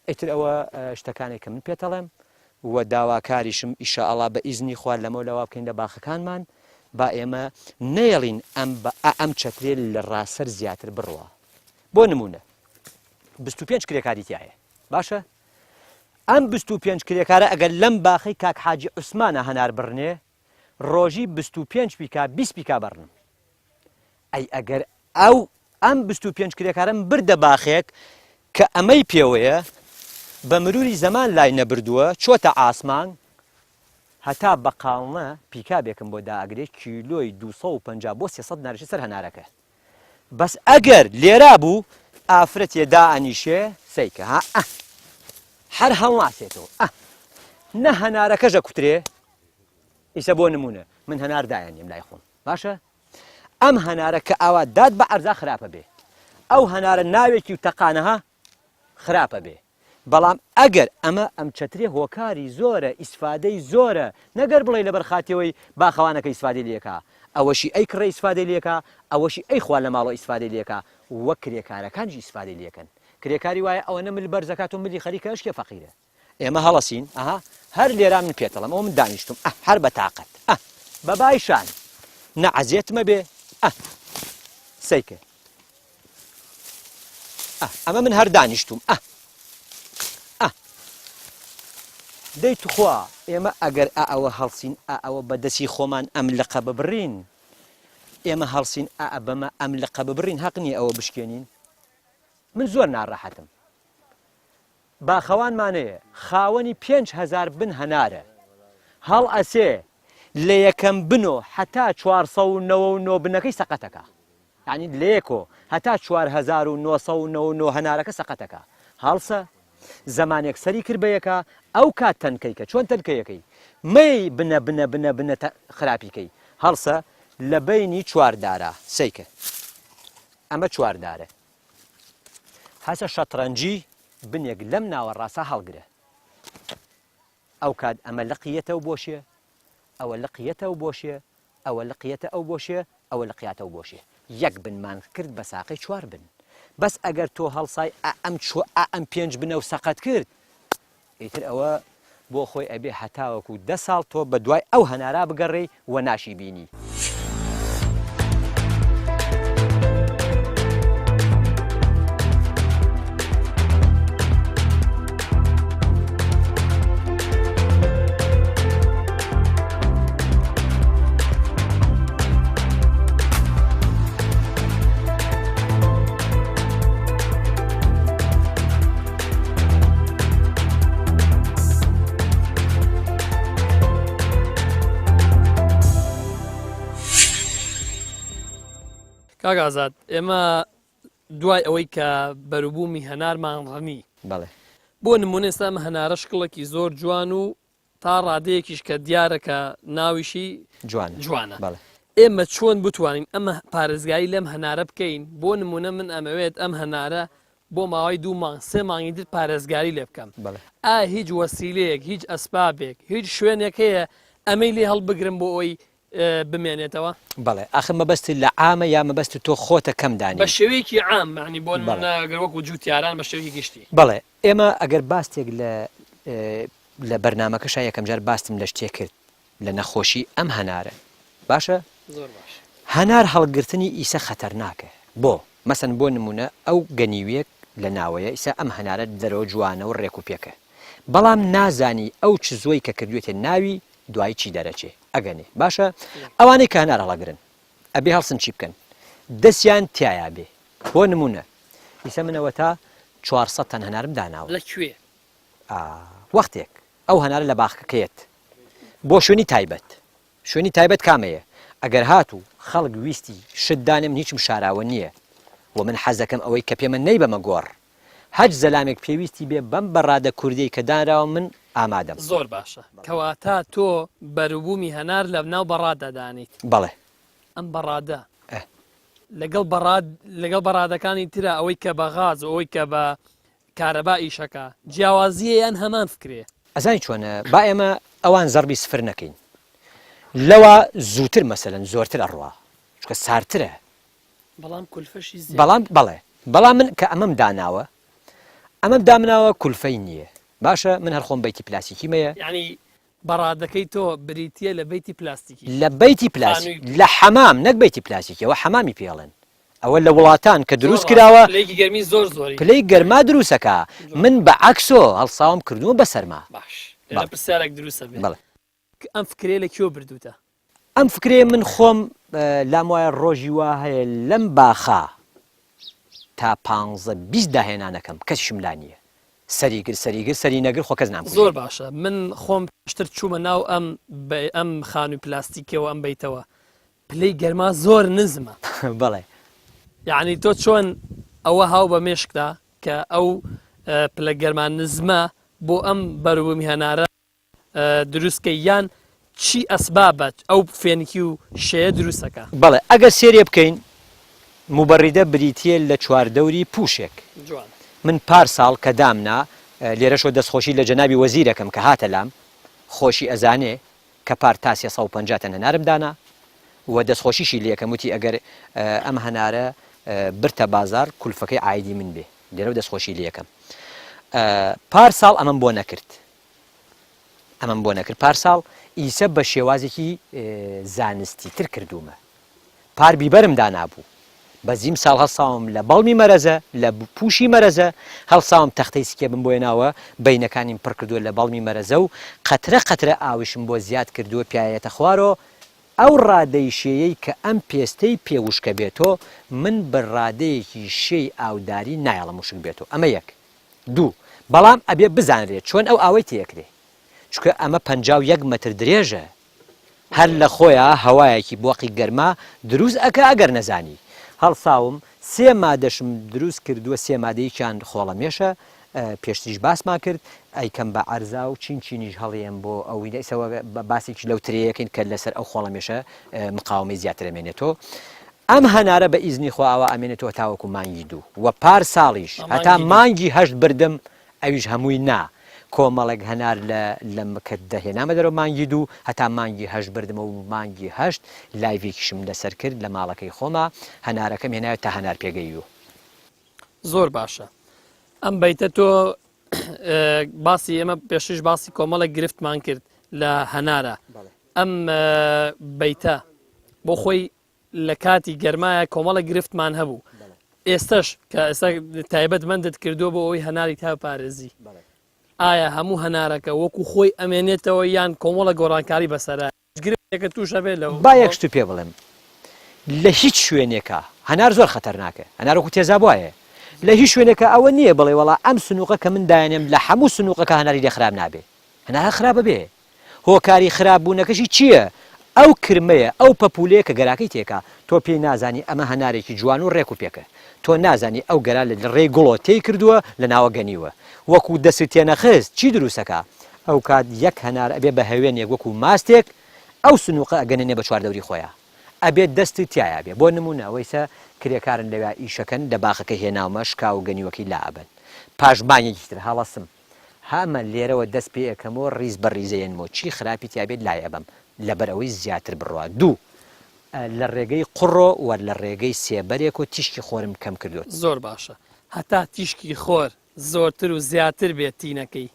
ئیتر ئەوە شتەکانێک کە من پێتەڵێم و داواکاریشم ئیشاءڵا بە ئیزنی خوا لەمە لەوا بکەین لە باخەکانمان با ئێمە نەیەڵین ئەم بە ئەم چەترێ لە ڕاسەر زیاتر بڕوا بۆ نمونە 25 کرێکاری تایە باشە ئەم 25 کرێکارە ئەگەر لەم باخەی کاک حاجی عوسمانە هەنار بڕنێ ڕۆژی 25 پیکا 20 پیکا بەڕنم ئەی ئەگەر ئەو ئەم 25 کرێکارەم بردە باخێک کە ئەمەی پێوەیە بە مروری زەمان لای نەبردووە چۆتە ئاسمان هەتا بە قاڵنە پیکابێکم بۆ دائەگرێ کیلۆی 250 بۆ 300 نارشە سەر هەنارەکە بەس ئەگەر لێرا بوو ئافرەتێ دائەنیشێ سەیکە ها ئە هەر هەڵناسێتەوە ئە نە هەنارەکەش ئەکوترێ ئیسە بۆ نمونە من هەنار دایەنیم لای خۆم باشە ئەم هەنارە کە ئاوا داد بە عەرزا خراپە بێ ئەو هەنارە ناوێکی و تەقانەها خراپە بێ بەڵام ئەگەر ئەمە ئەم چەترێ هۆکاری زۆرە ئیسفادەی زۆرە نەگەر بڵێی لەبەر خاتیەوەی باخەوانەکە ئیسفادەی لێکا ئەوەشی ئەیکڕێ ئیسفادەی لێکا ئەوەشی ئەیخوا لە ماڵەوە ئیسفادەی لێکا وە کرێکارەکانیش ئیسفادەی لێکەن کرێکاری وایە ئەوەنە مل بەرزەکا تۆ ملی خەریکە ئەشکێ فەقیرە ئێمە هەڵەسین ئەها هەر لێرا من پێتەڵم ئەوە من دانیشتم ئە هەر بە تاقەت ئە بە بای شان نە عەزێتمە بێ ئە سەیکە ئە ئەمە من هەر دانیشتوم ئە ئە دەی توخوا ئێمە ئەگەر ئە ئەوە هەڵسین ئە ئەوە بە دەسی خۆمان ئەم لقە ببڕین ئێمە هەڵسین ئە بەمە ئەم لقە ببڕین هەق نییە ئەوە بشکێنین من زۆر ناڕەحەتم باخەوانمانەیە خاوەنی 5هزار بن هەنارە هەڵ ئەسێ لە یەکەم بنۆ حتا 499 بنەکەی سەقەتەکە یانی لە یەکۆ هەتا 4999 هەنارەکە سەقەتەکە هەڵسە زەمانێک سەری کرد بە یەکا ئەو کات تەنکەی کە چۆن تەنکەیەکەی مەی بنە بنە بنە بنە خراپی کەی هەڵسە لە بەینی چوار دارا سەیکە ئەمە چوار دارە هەسە شەتڕەنجی بنێک لەم ناوە ڕاسا هەڵگرە ئەو کات ئەمە لقیەتە و بۆشێ ئەوە لقیەتە و بۆشێ ئەوە لقیەتە ئەو بۆشێ ئەوە لقیاتە و بۆشێ یەک بنمان کرد بە ساقەی چوار بن بەس ئەگەر تۆ هەڵسای ئە ئەم چۆ ئە ئەم پێنج بنە و سەقەت کرد ئیتر ئەوە بۆ خۆی ئەبێ هەتاوەکو دە ساڵ تۆ بە دوای ئەو هەنارا بگەڕێی و ناشی بینی. کاک ئازاد ئێمە دوای ئەوەی کە بەروبوومی هەنارمان ڕنی بەڵێ بۆ نمونە ئێستا ئەم هەنارە شکڵێکی زۆر جوان و تا ڕادەیەکیش کە دیارە کە ناویشی جوانە جوانە بەڵێ. ئێمە چۆن بتوانین ئەمە پارێزگاری لەم هەنارە بکەین بۆ نمونە من ئەمەوێت ئەم هەنارە بۆ ماوەی دوو مانگ سێ مانگی تر پارێزگاری لێ بکەم بەڵێ. ئایا هیچ وەسیلەیەک هیچ ئەسبابێک هیچ شوێنێک هەیە ئەمەی لێ هەڵبگرم بۆ ئەوەی بمێنێتەوە؟ بەڵێ ئاخر مەبەستت لە عامە یا مەبەستت تۆ خۆتە کەم بە دانێی؟ شێوەیەکی عام یانی بۆ بەڵێ. نمونە گەر وەکو جوتیاران بە شێوەیەکی گشتی. بەڵێ ئێمە ئەگەر باستێک لە لە بەرنامەکەشا یەکەم جار باستم لە شتێ کرد لە نەخۆشی ئەم هەنارە باشە؟ زۆر باش. هەنار هەڵگرتنی ئیسە خەتەرناکە بۆ؟ مەسەن بۆ نمونە ئەو گەنیویەک لە ناوەیە ئیسە ئەم هەنارە دەرەوە جوانە و ڕێک و پێکە بەڵام نازانی ئەو چزۆی کە کردوێتە ناوی دوایی چی دەرەچێ ئەگەنێ باشە ئەوانەی کە هەنار هەڵەگرن ئەبێ هەڵسن چی بکەن دەسیان تیایا بێ بۆ نمونە ئیسە من ئەوەتا 400 تەن هەنارم داناوە لە کوێ؟ ئا وەختێک. ئەو هەنارە لە باخەکەیەت بۆ شوێنی تایبەت. شوێنی تایبەت کامەیە؟ ئەگەر هاتوو خەڵک ویستی شت دانێ من هیچم شاراوە نییە و من حەزەکەم ئەوەی کە پێمە نەیبەمە گۆڕ. هەچ زەلامێک پێویستی بێ بەم بەڕادە کوردیەی کە دانراوە من ئامادەم. زۆر باشە کەواتە تۆ بەروبوومی هەنار لە ناو بەڕاددا دانیت. بەڵێ. ئەم بەڕادە ئە. لەگەڵ بەڕاد لەگەڵ بەڕادەکانی ترا ئەوەی کە بە غاز و ئەوەی کە بە کارەبا ئیشەکا جیاوازییە یان هەمان فکرەیە؟ ئەزانی چۆنە با ئێمە ئەوان زەڕبی سفر نەکەین لەوە زووتر مەسەلەن زۆرتر ئەڕوا چونکە ساردترە. بەڵام کولفەشی زیاترە. بەڵام بەڵێ بەڵام من کە ئەمەم داناوە ئەمەم دامناوە کولفەی نییە باشە من هەر خۆم بەیتی پلاسیکیم هەیە. یانی بەڕادەکەی تۆ بریتییە لە بەیتی پلاستیکی. لە بەیتی پلاستیکی خانووی. لە حەمام نەک بەیتی پلاستیکی ئەوە حەمامی پێ ئەڵێن ئەوە لە وڵاتان کە زۆر دروست ڕاستە کراوە پلەیەکی گەرمی زۆر زۆری پلەی گەرما دروست ئەکا من بە عەکسۆ هەڵساوم کردووە بە سەرما. باش لێرە بەڵێ پرسیارێک دروست ئەبێ بەڵێ. ئەم فکرەیە لە کوێ بردووتە؟ ئەم فکرەیە من خۆم لام وایە ڕۆژی وا هەیە لەم باخە تا پانزە 20 داهێنانەکەم کەسیشم لا نییە سەری گر سەری گر سەری نەگر خۆ کەس نامکوژێ. زۆر باشە من خۆم پێشتر چوومە ناو ئەم ئەم خانووی پلاستیکیەوە ئەم بەیتەوە پلەی گەرما زۆر نزمە. بەڵێ. یەعنی تۆ چۆن ئەوە هاو بە مێشکتا کە ئەو پلە گەرما نزمە بۆ ئەم بەروبوومی هەنارە دروست کەی یان چی ئەسبابە ئەو فێنکی و شێیە دروست ئەکا؟ بەڵێ ئەگەر سێرێ بکەین موبەڕیدە بریتیە لە چواردەوری پوشێک. جوانە. من پار ساڵ کە دامنا لێرەشەوە دەستخۆشی لە جەنابی وەزیر ئەکەم کە هاتە لام خۆشی ئەزانێ کە پار تا 350 تەن هەنارم دانا و دەستخۆشیشی لێکەم وتی ئەگەر ئەم هەنارە برتە بازاڕ کولفەکەی عایدی من بێ لێرەوە دەستخۆشی لێکەم پار ساڵ ئەمەم بۆ نەکرد ئەمەم بۆ نەکرد پارساڵ ئیسە بە شێوازێکی زانستی تر کردوومە پار بیبەرم دانابوو بەزیم ساڵ هەڵساوم لە بەڵمی مەرەزە لە پوشی مەرەزە هەڵساوم تەختەی سکێبم بۆ ناوە بینەکانیم پڕ کردووە لە بەڵمی مەرەزە و قەترە قەترە ئاویشم بۆ زیاد کردووە پیایەتە خوارۆ ئەو ڕادەی شێیەی کە ئەم پێستەی پێ وشکە بێتۆ من بە ڕادەیەکی شێی ئاوداری نایەڵم وشک بێتۆ ئەمە یەک دوو، بەڵام ئەبێ بزانرێ چۆن ئەو ئاوەی تێئەکرێ، چونکە ئەمە 51 مەتر درێژە، هەر لە خۆیا هەوایەکی بۆقی گەرما دروست ئەکا ئەگەر نەزانی. هەڵساوم سێ مادەشم دروست کردووە سێ مادە یەکیان خۆڵەمێشە پێشتریش باسمان کرد ئەیکەم بە عەرزا و چین چینیش هەڵیەم بۆ ئەو ئیسە باسێکیش لەو ترێیەکەین کە لەسەر ئەو خۆڵەمێشە مقاومەی زیاتر ئەمێنێتەوە. ئەم هەنارە بە ئیزنی خوا ئاوا ئەمێنێتەوە تاوەکو مانگی دوو وە پار ساڵیش هەتا مانگی هەشت بردم ئەویش هەمووی نا کۆمەڵێک هەنار لە لە کە دەهێنامە دەرەوە مانگی دوو هەتا مانگی هەشت بردمەوە و مانگی هەشت لایڤێکیشم لەسەر کرد لە ماڵەکەی خۆما هەنارەکەم هێنایە تا هەنار پێگەییوو. زۆر باشە ئەم بەیتە تۆ باسی ئێمە پێشیش باسی کۆمەڵێک گرفتمان کرد لە هەنارە ئەم بەیتە بۆ خۆی لە کاتی گەرمایە کۆمەڵە گرفتمان هەبوو ئێستش کە ئێستا تایبەت مندت کردووە بۆ ئەوەی هەناری تا پارێزی ئایا هەموو هەنارەکە وەکو خۆی ئەمێنێتەوە یان کۆمەڵە گۆڕانکاری بەسەرە گرفتێکە تووشە بێت لەو با یەک شت پێ بڵێم لە هیچ شوێنێکا هەنار زۆر خەتەرناکە هەنار وەکو تێزاب وایە لە هیچ شوێنێکا ئەوە نییە بڵێ وەڵا ئەم سنووقە کە من دایەنێم لە هەموو سنووقەکە هەناری لێ خراپ نابێ هەنار هەر خراپە بێ هۆکاری خراپ بوونەکەشی چییە؟ ئەو کرمەیە، ئەو پەپوولەیە کە گەراکەی تێکا، تۆ پێی نازانی ئەمە هەنارێکی جوان و ڕێک و پێکە. تۆ نازانی ئەو گەرا لە ڕێی گوڵۆ تێی کردووە لە ناوە گەنیوە. وەکوو دەستت تێنەخست چی دروست ئەکا؟ ئەوکات یەک هەنار ئەبێ بە هەوێنێک وەکوو ماستێک، ئەو سنووقە ئەگەنێنێ بە چواردەوری خۆیا. ئەبێ دەستت تیایا بێ. بۆ نموونە وەیسە کرێکارن لەویا ئیشەکەن، لە باخەکە هێناومە، شکاو و گەنیوەکەی لائەبەن. پاش مانگێکی تر هەڵەسم. هامە لێرەوە دەست پێ ئەکەمۆ ڕیز بە ڕیز ئەیەنمۆ چی خراپی تیا بێت لای ئەبەم لەبەر ئەوەی زیاتر بڕوا دوو لە ڕێگەی قوڕۆ وە لە ڕێگەی سێبەرێکۆ تیشکی خۆرم کەم کردۆت. زۆر باشە هەتا تیشکی خۆر زۆرتر و زیاتر بێت تینەکەی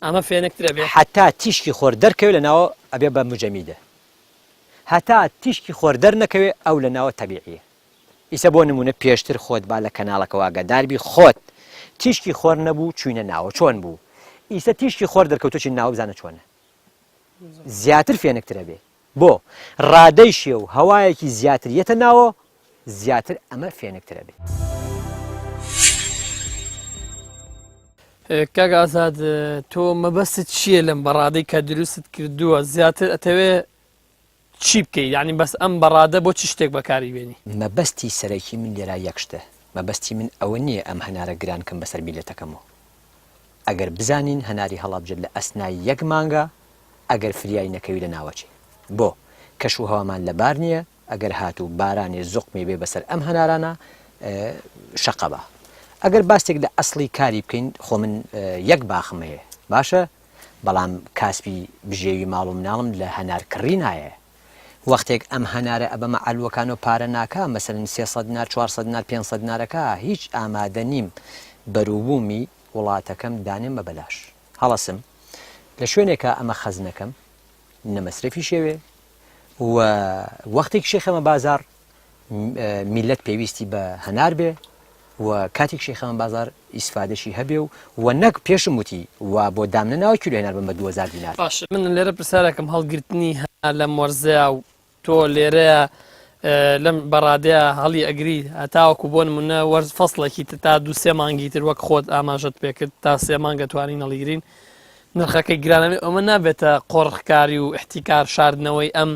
ئەمە فێنکترە بێت. هەتا تیشکی خۆر دەرکەوێ لە ناوە ئەبێ بە مجەمیدە هەتا تیشکی خۆر دەرنەکەوێ ئەو لە ناوە تەبیعیە. ئیسە بۆ نمونە پێشتر خۆت با لە کەناڵەکەوە ئاگاداربی خۆت تیشکی خۆر نەبوو چوینە ناوە چۆن بوو ئیسە تیشکی خۆر دەرکەوتوە چین ناوە بزانە چۆنە زیاتر فێنکترە بێ بۆ ڕادەی شێ و هەوایەکی زیاتر یەتە ناوە زیاتر ئەمە فێنکترە بێ. کاک ئازاد تۆ مەبەستت چییە لەم بەڕادەی کە دروستت کردووە زیاتر ئەتەوێ چی بکەی یعنی بەس ئەم بەڕادە بۆ چ شتێک بەکاری بێنی؟ مەبەستی سەرەکی من لێرا یەک شتە مەبەستی من ئەوە نییە ئەم هەنارە گران کەم بەسەر میللەتەکەمەوە ئەگەر بزانین هەناری هەڵەبجە لە ئەسنای یەک مانگا ئەگەر فریای نەکەوی لە ناوەچێ بۆ کەش و هەوامان لەبار نییە ئەگەر هاتوو بارانێ زوقمی بێ بەسەر ئەم هەنارانە شەقە با. ئەگەر باستێک لە ئەسڵی کاری بکەین خۆ من یەک باخم هەیە باشە بەڵام کاسبی بژێوی ماڵ و مناڵم لە هەنار کڕینایە وەختێک ئەم هەنارە ئەبەمە عەلوەکان و پارە ناکا مەسەلەن 300 دینار 400 دینار 500 دینارەکە هیچ ئامادە نیم بەروبوومی وڵاتەکەم دانێم بە بەلاش هەڵەسم لە شوێنێکا ئەمە خەزنەکەم نە مەسرەفی شێوێ و وەختێکیشی خەمە بازاڕ میلەت پێویستی بە هەنار بێ و کاتێکشی خەمە بازار ئیسفادەشی هەبێ و و نەک پێشم وتی و بۆ دامنە ناوە کیلۆ هێنار بم بە 2000 دینار. باش من لێرە پرسیارێکم هەڵگرتنی هەنار لەم وەرزەیا و تۆ لێرەیە لەم بەڕادەیە هەڵی ئەگری هەتاوەکو بۆ نمونە وەرز فەسڵێکی تر تا دوو سێ مانگی تر وەک خۆت ئاماژەت پێکرد تا سێ مانگە توانین هەڵیگرین نرخەکەی گرانەبێ ئەمە نابێتە قۆرخکاری و ئیحتیکار شاردنەوەی ئەم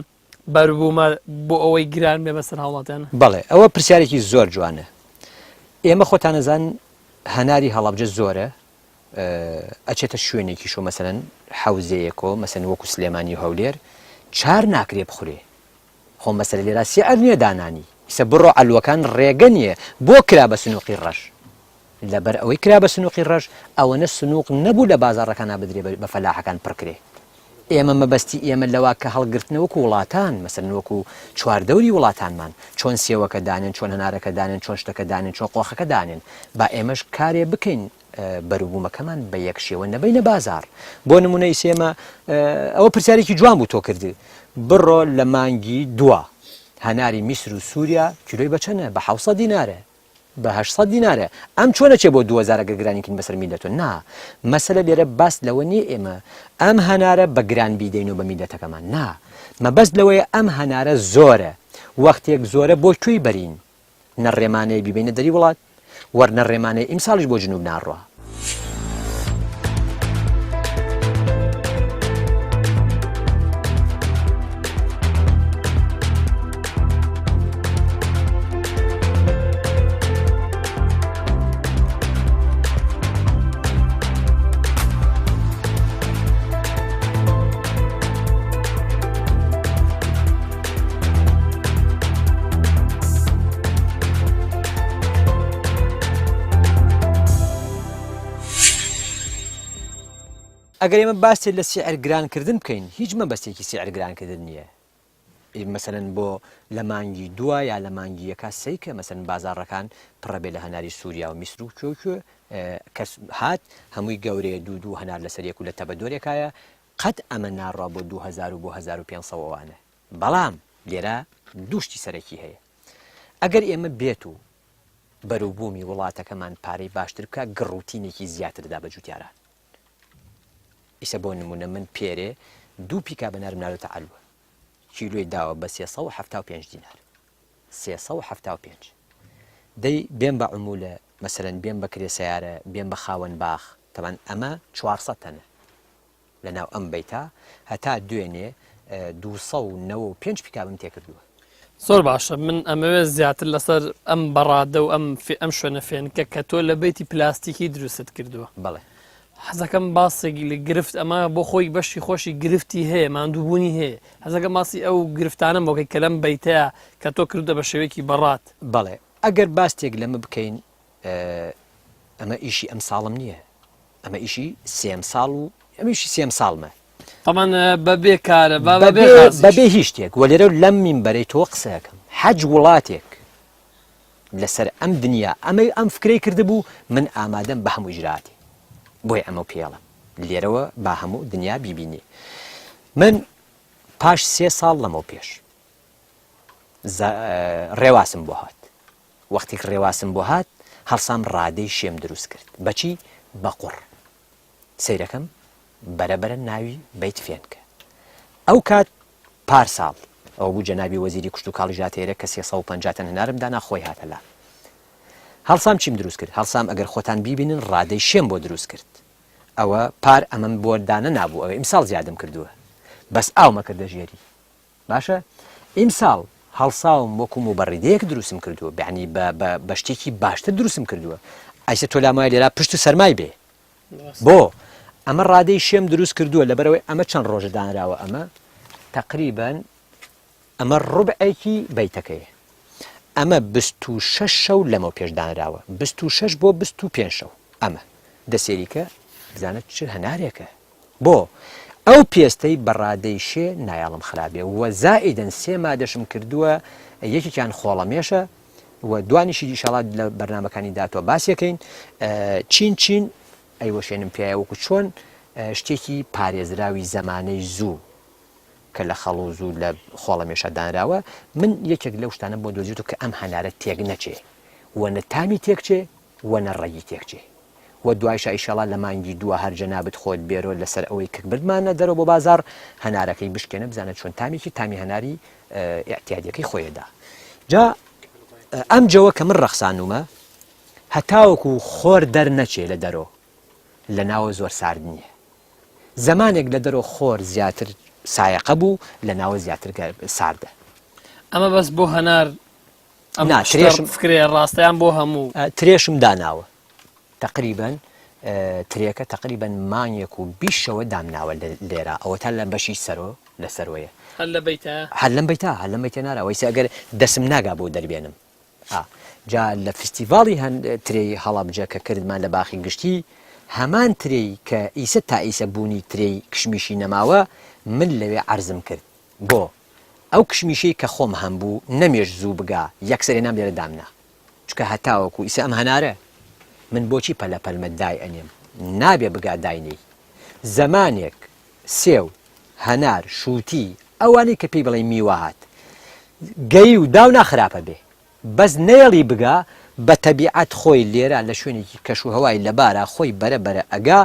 بەروبوومە بۆ ئەوەی گران بێ بەسەر هاوڵاتیان؟ بەڵێ ئەوە پرسیارێکی زۆر جوانە ئێمە خۆتان ئەزان هەناری هەڵەبجە زۆرە ئەچێتە شوێنێکیشۆ مەسەلەن حەوزەیەکۆ مەسەن وەکو سلێمانی و هەولێر چار ناکرێ بخورێ خۆ مەسەلە لێرا سعر نییە دانانی ئیسە بڕۆ عەلوەکان ڕێگە نییە بۆ کرا بە سنوقی ڕەش لەبەر ئەوەی کرا بە سنوقی ڕەش ئەوەنە سنوق نەبوو لە بازاڕەکانا بدرێ بە فەلاحەکان پڕ کرێ ئێمە مەبەستی ئێمە لەوە کە هەڵگرتنە وەکو وڵاتان مەسەلەن وەکو چواردەوری وڵاتانمان چۆن سێوەکە دانێن چۆن هەنارەکە دانێن چۆن شتەکە دانێن چۆن قۆخەکە دانێن با ئێمەش کارێ بکەین بەروبوومەکەمان بە یەک شێوە نەبەینە بازاڕ بۆ نمونە ئیسە ئێمە ئەوە پرسیارێکی جوان بوو تۆ کردی بڕۆ لە مانگی دوا هەناری میسر و سووریا کیلۆی بە چەنە بە 600 دینارە بە 800 دینارە ئەم چۆن ئەچێ بۆ 2000 ئەگەر گرانی کردین بەسەر میللەتۆ نا مەسەلە لێرە باس لەوە نییە ئێمە ئەم هەنارە بە گران بیدەین و بە میللەتەکەمان نا مەبەست لەوەیە ئەم هەنارە زۆرە وەختێک زۆرە بۆ کوێی بەرین نە ڕێمانەیە بیبەینە دەری وڵات وەر نە ڕێمانەیە ئیمساڵیش بۆ جنوب ناڕوا. ئەگەر ئێمە باسی لە سعر گرانکردن بکەین هیچ مەبەستێکی سعر گرانکردن نییە مەسەلەن بۆ لە مانگی دووە یا لە مانگی یەکا سەیکە مەسەلەن بازاڕەکان پڕە بێ لە هەناری سووریا و میسر و کوێ و کوێ کەس هات هەمووی گەورەیە دوو دوو هەنار لەسەر یەک و لە تەبەدۆرێکایە قەت ئەمە ناڕوا بۆ 2000 و بۆ 1500 ئەوانە بەڵام لێرە دوو شتی سەرەکی هەیە ئەگەر ئێمە بێت و بەروبوومی وڵاتەکەمان پارەی باشتر بکە گڕوتینێکی زیاتر دا بە جوتیاران ئیسە بۆ نمونە من پێرێ دوو پیکا بەنارم ناردۆتە عەلوە کیلۆی داوە بە 375 دینار 375 دەی بێم بە عمولە مەسەلەن بێم بە کرێ سەیارە بێم بە خاوەن باخ تەبعەن ئەمە 400 تەنە لەناو ئەم بەیتە هەتا دوێنێ 295 پیکابم تێکردووە. زۆر باشە من ئەمەوێت زیاتر لەسەر ئەم بەڕادە و ئەم ئەم شوێنە فێنکە کە تۆ لە بەیتی پلاستیکی دروستت کردووە. بەڵێ. حەزەکەم باسێک لە گرفت ئەمە بۆ خۆی بەشی خۆشی گرفتی هەیە ماندووبوونی هەیە حەزەکەم باسی ئەو گرفتانەم بۆ بکەی کە لەم بەیتەیە کە تۆ کردووتە بە شێوەیەکی بەڕاد. بەڵێ ئەگەر باستێک لەمە بکەین ئەمە ئیشی ئەمساڵم نییە ئەمە ئیشی سێم ساڵ و ئەمە ئیشی سێم ساڵمە. تەبعەن بەبێ کارەبا بەبێ غازیش. بەبێ هیچ شتێک وە لێرە لەم مینبەرەی تۆ قسەکەم حەج وڵاتێک لەسەر ئەم دنیا ئەمەی ئەم فکرەی کردبوو من ئامادەم بە هەموو ئیجرائاتێ بۆیە ئەمەو پێڵم لێرەوە با هەموو دنیا بیبینێ من پاش سێ ساڵ لەمەو پێش ڕێواسم بۆ هات وەختێک ڕێواسم بۆ هات هەڵسام ڕادەی شێم دروست کرد بەچی بە قوڕ سەیرەکەم بەرە بەرە ناوی بەیت فێنکە ئەو کات پار ساڵ ئەوە بوو جەنابی وەزیری کشتوکاڵیش هاتە ئێرە کە 350 تەن هەنارم دانا خۆی هاتە لام هەڵسام چیم دروست کرد هەڵسام ئەگەر خۆتان بیبینن ڕادەی شێم بۆ دروست کرد. ئەوە پار ئەمەم بۆ دانەنابوو ئەوە ئیمساڵ زیادم کردووە بەس ئاومە کردە ژێری باشە ئیمساڵ هەڵساوم وەکو موبەڕیدەیەک دروستم کردووە بەعنی بە بە بە شتێکی باشتر دروستم کردووە ئەیسە تۆ لامایە لێرا پشت و سەرمای بێ بۆ ئەمە ڕادەی شێم دروست کردووە لەبەرەوەی ئەمە چەند ڕۆژە دانراوە ئەمە تقریبا ئەمە ڕوبعێکی بەیتەکەیە ئەمە 26 شەو لەمەو پێش دانراوە 26 بۆ 25 شەو ئەمە دەسێریکە بزانە چ هەنارێکە بۆ ئەو پێستەی بە ڕادەی شێ نایەڵم خراپ بێ وە زائیدەن سێ مادەشم کردووە یەکێکیان خۆڵەمێشە و دوانیشی ئیشەڵا لە بەرنامەکانی داتۆ باسیەکەین چین چین ئەیوەشێنم پیایە وەکو چۆن شتێکی پارێزراوی زەمانەی زوو کە لە خەڵوز و لە خۆڵەمێشە دانراوە من یەکێک لەو شتانە بۆ دۆزیوتو کە ئەم هەنارە تێک نەچێ و نە تامی تێکچێ و نە ڕەگی تێکچێ وە دوایشا ئیشەڵا لە مانگی دووا هەر جەنابت خۆت بێرۆ لەسەر ئەوەی کک بردمانە دەرەوە بۆ بازاڕ هەنارەکەی بشکێنە بزانە چۆن تامێکی تامی هەناری ئیعتیادیەکەی خۆیەدا جا ئەم جەوە کە من ڕەخسانومە هەتاوەکو خۆر دەرنەچێ لە دەرۆ لە ناوە زۆر سارد نییە زەمانێک لە دەرۆ خۆر زیاتر سایەقە بوو لە ناوە زیاتر ساردە ئەمە بەس بۆ هەنار ئەم نا ترێشم فکرەیە ڕاستەیان بۆ هەموو ترێشم داناوە تەقریبەن ترێکە تەقریبەن مانگێک و 20 شەوە دامناوە لێرە ئەوە تا لە بەشی سەرۆ لە سەرۆیە هەر لە بەیتە هەر لەم بەیتا هەر لەم بەیتە نارا وەیسە ئەگەر دەسم ناگا بۆ دەربێنم ئا جا لە فستیڤاڵی هەن ترێی هەڵەبجە کە کردمان لە باخی گشتی هەمان ترێی کە ئیسە تا ئیسە بوونی ترێی کشمیشی نەماوە من لەوێ عەرزم کرد بۆ ئەو کشمیشەی کە خۆم هەمبوو نەمێشت زوو بگا یەکسەر هێنام لێرە دامنا چونکە هەتاوەکو ئیسە ئەم هەنارە من بۆچی پەلە پەلمە دای ئەنێم نابێ بگا داینێی زەمانێک سێو هەنار شووتی ئەوانەی کە پێی بڵێی میوە هات گەی و داونا خراپە بێ بەس نەیەڵی بگا بە تەبیعەت خۆی لێرە لە شوێنێکی کەش و هەوای لەبارا خۆی بەرە بەرە ئەگا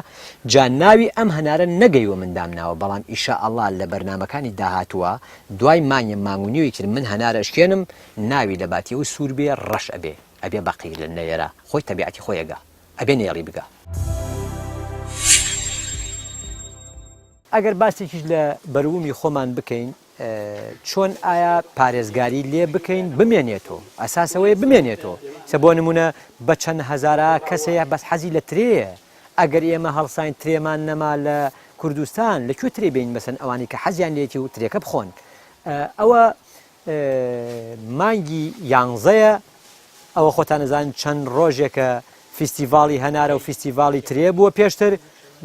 جا ناوی ئەم هەنارە نەگەیوە من دامناوە بەڵام ئیشائەڵا لە بەرنامەکانی داهاتووا دوای مانگێ مانگ و نیوێکی تر من هەنار ئەشکێنم ناوی لە باتی ئەوەی سوور بێ ڕەش ئەبێ ئەبێ بە قیر لە نەیەرا خۆی تەبیعەتی خۆی ئەگا ئەبێ نەیەڵی بگا. ئەگەر باسێکیش لە بەروومی خۆمان بکەین چۆن ئایا پارێزگاری لێ بکەین بمێنێتۆ ئەساس ئەوەیە بمێنێتۆ سە بۆ نمونە بە چەند هەزارا کەس هەیە بەس حەزی لە ترێیە ئەگەر ئێمە هەڵساین ترێمان نەما لە کوردستان لە کوێ ترێ بین مەسەن ئەوانەی کە حەزیان لێتی و ترێکە بخۆن ئەوە مانگی یانزەیە ئەوە خۆتان ئەزانن چەند ڕۆژێکە فیستیڤاڵی هەنارە و فیستیڤاڵی ترێ بووە پێشتر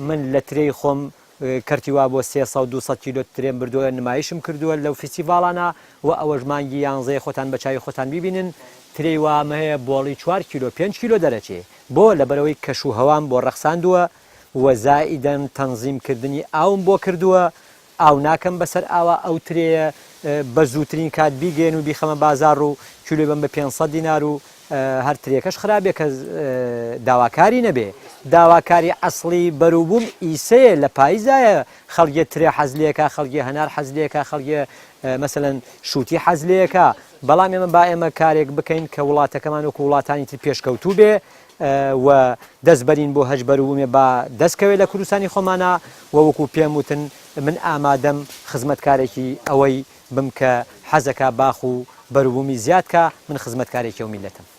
من لە ترێی خۆم کەرتی وا بۆ 300 200 کیلۆ ترێم بردووە نمایشم کردووە لەو فیستیڤاڵانە و ئەوەش مانگی یانزەیە خۆتان بە چاوی خۆتان بیبینن ترێی وام هەیە بۆڵی 4 کیلۆ 5 کیلۆ دەرەچێ بۆ لەبەرەوەی کەش و هەوام بۆ ڕەخساندووە و زائیدەن تەنزیم کردنی ئاوم بۆ کردووە ئاو ناکەم بەسەر ئاوا ئەو ترێیە بە زووترین کات بیگەیەن و بیخەمە بازاڕ و کیلۆی بەم بە 500 دینار و هەر ترێکەش خراپ بێ کەس داواکاری نەبێ داواکاری ئەسڵی بەروبووم ئیسەیە لە پایزایە خەڵگێ ترێ حەز لێکا خەڵگێ هەنار حەز لێکا خەڵگێ مەسەلەن شووتی حەز لێکا بەڵام ئێمە با ئێمە کارێک بکەین کە وڵاتەکەمان وەکو وڵاتانی تر پێشکەوتوو بێ و دەست بەرین بۆ هەچ بەروبوومێ با دەست کەوێ لە کوردستانی خۆمانا و وەکو پێم وتن من ئامادەم خزمەتکارێکی ئەوەی بم کە حەزەکا باخ و بەروبوومی زیاد کا من خزمەتکارێکی ئەو میللەتەم.